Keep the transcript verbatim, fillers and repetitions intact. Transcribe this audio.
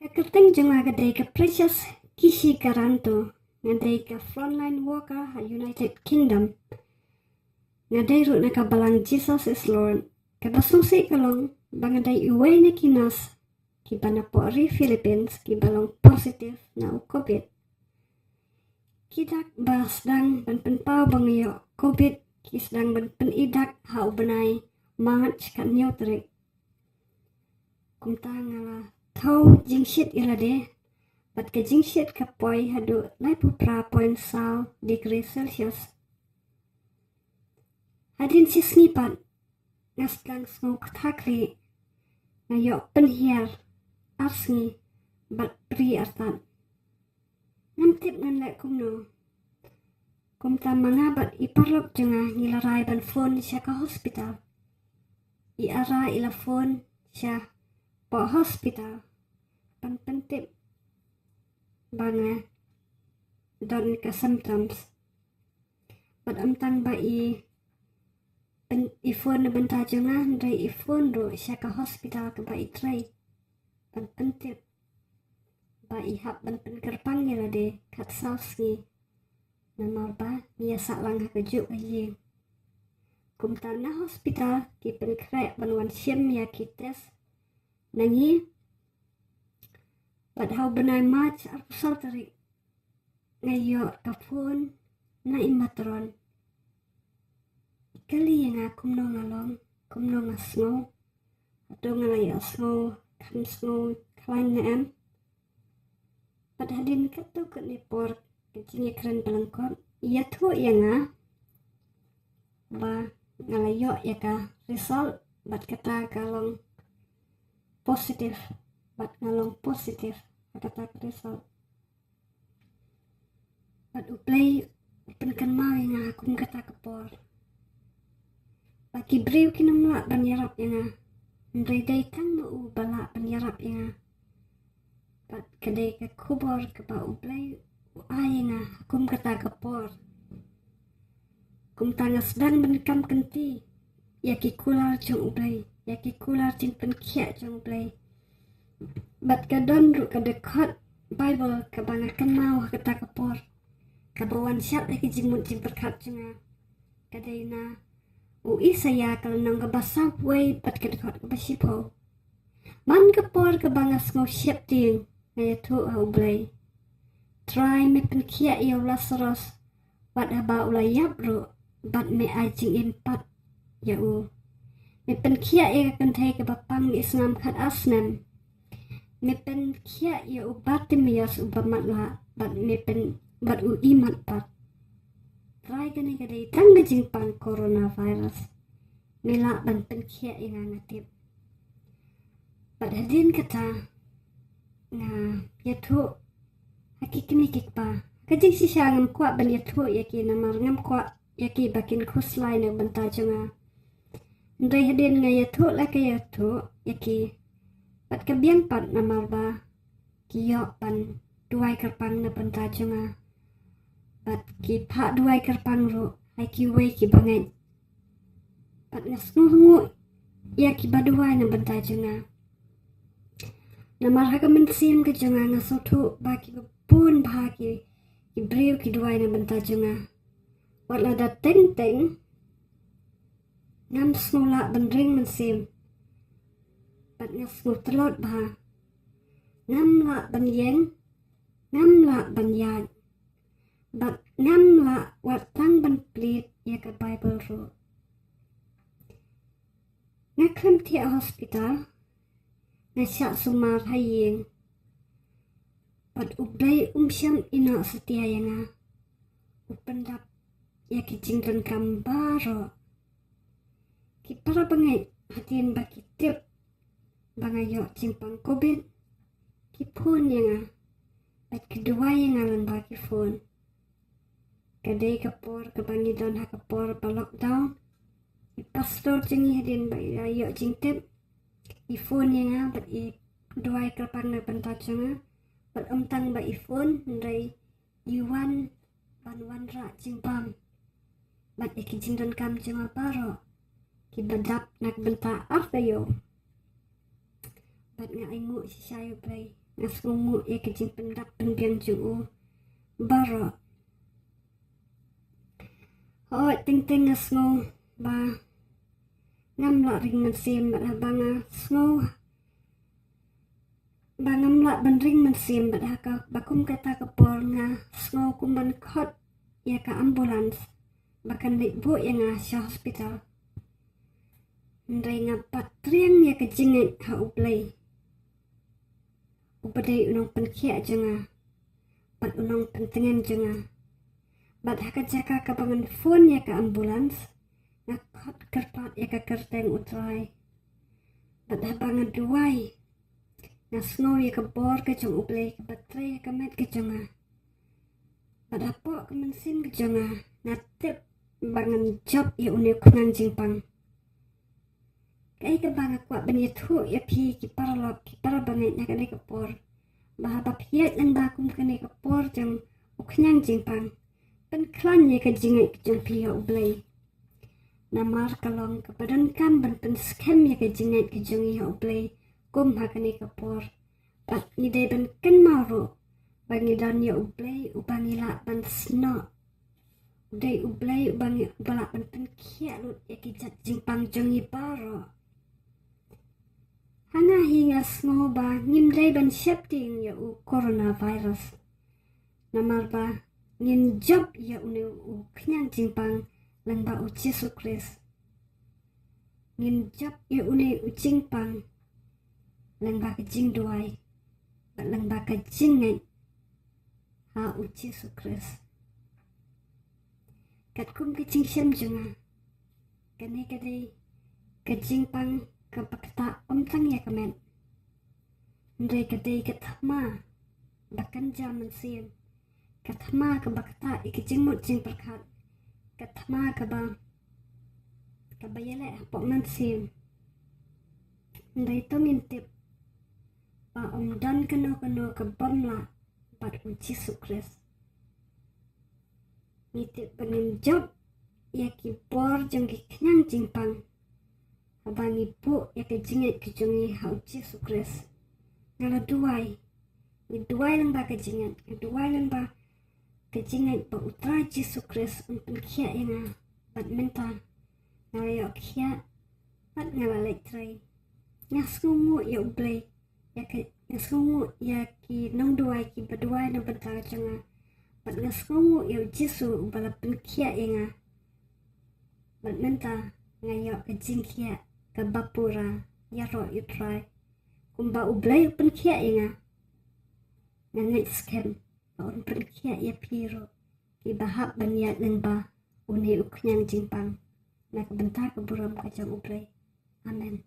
Ka kyrteng jong nga ka dei ka Precious Kishi Karanto. Nga dei ka frontline worker ha United Kingdom. Nga dei ruh na ka balang Jesus is Lord. Kaba sngewsih ka long ba nga dei iwei na ki nurse kiba na pdeng ri Philippines kiba long positive na u covid. Ki dak ba sdang ban pynpaw ba nga ïoh covid ki sdang ban pyni dak ha u bnai March ka hynñiew tarik. Kumta nga la thaw jingshit ïa lade bad ka jingshit ka poi haduh laiphew phra point saw degree Celsius. Hadien shi sngi pat nga sdang sngew kthakri, nga ïoh pynhiar ar sngi bad bri artat. Ngam tip ngan leh kumno. Kumta ma nga bad i paralok jong nga ngi la rai ban phone sha ka hospital. I Ara i la phone sha pdeng hospital ban pyntip ba nga don ka symptoms. Bad ym tang ba i pyn, i phone na bynta jong nga hynrei i phone ruh sha ka hospital kaba i trei ban pyntip ba i hap ban pynkyrpang ïa lade kat saw sngi. Namar ba ngi ïa sah lang ha ka juh ka ïing. Kumta na hospital ki pynkhreh ban wan shim ïa ki test na ngi. Bad ha u bnai March arphew saw tarik nga ïoh ka phone na i matron. I kylli ïa nga kumno nga long, kumno nga sngew. Hato nga la ïohsngew kham sngew khlaiñ ne em. Bad hadien katto katne por ka jingïakren ba lyngkot i ïathuh ïa nga ba nga la ïoh ïa ka result bad kata ka long positive bad nga long positive ha kata ka result. Bad U Blei u pynkynmaw ïa nga ha kum kata ka por ba ki briew kin ym lah ban ïarap ïa nga. Hynrei dei tang ma u ba lah ban ïarap ïa nga. Bad ka dei ka khubor kaba U Blei u ai ïa nga ha kum kata ka por. Kumta nga sdang ban kam kynti ïa ki kular jong U Blei, ïa ki kular jingpynkhiah jong U Blei. Bad ka don ruh ka dkhot Baibl kaba nga kynmaw ha kata ka por, kaba wan shad ha ki jingmut jingpyrkhat jong nga. Ka dei na u Isaïah ka lynnong kaba sawphew wei bad ka dkhot kaba shiphew. Man ka por kaba nga sngew sheptieng nga ïathuh ha U Blei, Trai me pynkhiah ïa u Lasaros, wat haba u la ïap ruh, bad me ai jingim pat ïa u. Me pynkhiah ïa ka kynthei kaba pang isngam khat ar snem. Me pynkhiah ïa u Bartimaeus uba matlah, bad me pyn, bad u imat pat. Trai kane ka dei tang ka jingpang coronavirus. Me lah ban pynkhiah ïa nga nga tip. Bad hadien kata nga ïathuh ha ki kmie ki kpa. Ka jingshisha ngam kwah ban ïathuh ïa ki namar ngam kwah ïa ki ba kin khuslai na bynta jong nga. Hynrei hadien nga ïathuh la ka ïathuh ïa ki. Bad ka biang pat namar ba ki ïoh ban duwai kyrpang na bynta jong nga. Bad ki phah duwai kyrpang ruh ha kiwei ki bangeit. Bad nga sngewthuh ïa kiba duwai na bynta jong nga. Namar ha ka mynsiem ka jong nga nga sngewthuh ba kiba bun bha ki, ki briew ki duwai na bynta jong nga. Wat la da teng teng ngam sngew lah ban ring mynsiem. Bad nga sngew tlot bha. Ngam lah ban ïeng, ngam lah ban ïaid. Bad ngam lah wat tang ban plie ïa ka Baibl ruh. Nga khlem thiah hospital, nga shah sumar ha ïing. Bad U Blei um shym ïehnoh satia ïa nga. U pyndap ïa ki jingdonkam baroh. Ki para bangeit hadien ba ki tip ba nga ïoh jingpang covid, ki phone ïa nga. Bad ki duwai ïa nga lyngba ki phone. Ka dei ka por kaba ngi don ha ka por ba lockdown. I pastor jong ngi hadien ba i la ïoh jingtip, i phone ïa nga bad i duwai kyrpang na bynta jong nga. Bad ym tang ba i phone hynrei i wan ban wanrah jingbam. Bad ïa ki jingdonkam jong nga baroh kiba dap na ka bynta arta ïoh. Bad nga ainguh shisha ïa U Blei. Nga sngewnguh ïa ka jingpyndap pynbiang jong u baroh. Hooid, teng teng nga sngew ba ngam lah ring mynsiem, bad haba nga sngew ba ngam lah ban ring mynsiem, bad ha kaba kum kata ka por nga sngew kum ban khot ïa ka ambulance ba kan leit buh ïa nga sha hospital. Hynrei nga pat triang ïa ka jingngeit ha U Blei, uba dei u nongpynkhiah jong nga bad u nongpyntngen jong nga. Bad ha ka jaka kaba ngan phone ïa ka ambulance, nga khot kyrpad ïa ka kyrteng U Trai. Bad haba nga duwai, nga sngew ïa ka bor ka jong U Blei kaba trei ha ka met ka jong nga. Bad hapoh ka mynsiem ka jong nga, nga tip ba ngan jop ïa une u khñiang jingpang. Kaei kaba nga kwah ban ïathuh ïa phi ki paralok, ki parabangeit, na kane ka por, ba haba phi ïaid lyngba kum kane ka por jong u khñiang jingpang, pynkhlaiñ ïa ka jingngeit ka jong phi ha U Blei. Namar ka long kaba donkam ban pynskhem ïa ka jingngeit ka jong ngi ha U Blei kum ha kane ka por. Bad ngi dei ban kynmaw ruh ba ngi don ïa U Blei uba ngi lah ban snoh. U dei U Blei uba ngi, uba lah ban pynkhiah lut ïa ki jait jingpang jong ngi baroh. Ha nga hi nga sngew ba ngim dei ban sheptieng ïa u coronavirus. Namar ba ngin jop ïa une u khñiang jingpang lyngba U Jisu Khrist. Ngin jop ïa une u jingpang lyngba ka jingduwai bad lyngba ka jingngeit ha U Jisu Khrist. Katkum ka jingshem jong nga, kane ka dei ka jingpang kaba ktah ym tang ïa ka met, hynrei ka dei ka thma ba kynja mynsiem, ka thma kaba ktah ïa ka jingmut jingpyrkhat, ka thma kaba, kaba ïaleh hapoh mynsiem. Hynrei to ngin tip ba ym don kano kano ka bym lah bad U Jisu Khrist. Ngi tip ba ngin jop ïa ki bor jong ki khñiang jingpang haba ngi buh ïa ka jingngeit ka jong ngi ha U Jisu Khrist. Nga la duwai, ngi duwai lyngba ka jingngeit, ngi duwai lyngba ka jingngeit ba U Trai Jisu Khrist un pynkhiah ïa nga. Bad mynta nga la ïoh khiah bad nga la leit trei. Nga sngewnguh ïa U Blei, ïa ka, nga sngewnguh ïa ki nongduwai kiba duwai na bynta jong nga. Bad nga sngewnguh ïa U Jisu uba la pynkhiah ïa nga. Bad mynta nga ïoh ka jingkhiah kaba pura ïaroh ïa U Trai. Kumba U Blei u pynkhiah ïa nga, nga ngeit skhem ba un pynkhiah ïa phi ruh kiba hap ban ïaid lyngba une u khñiang jingpang, na ka bynta ka burom ka jong U Blei. Amen.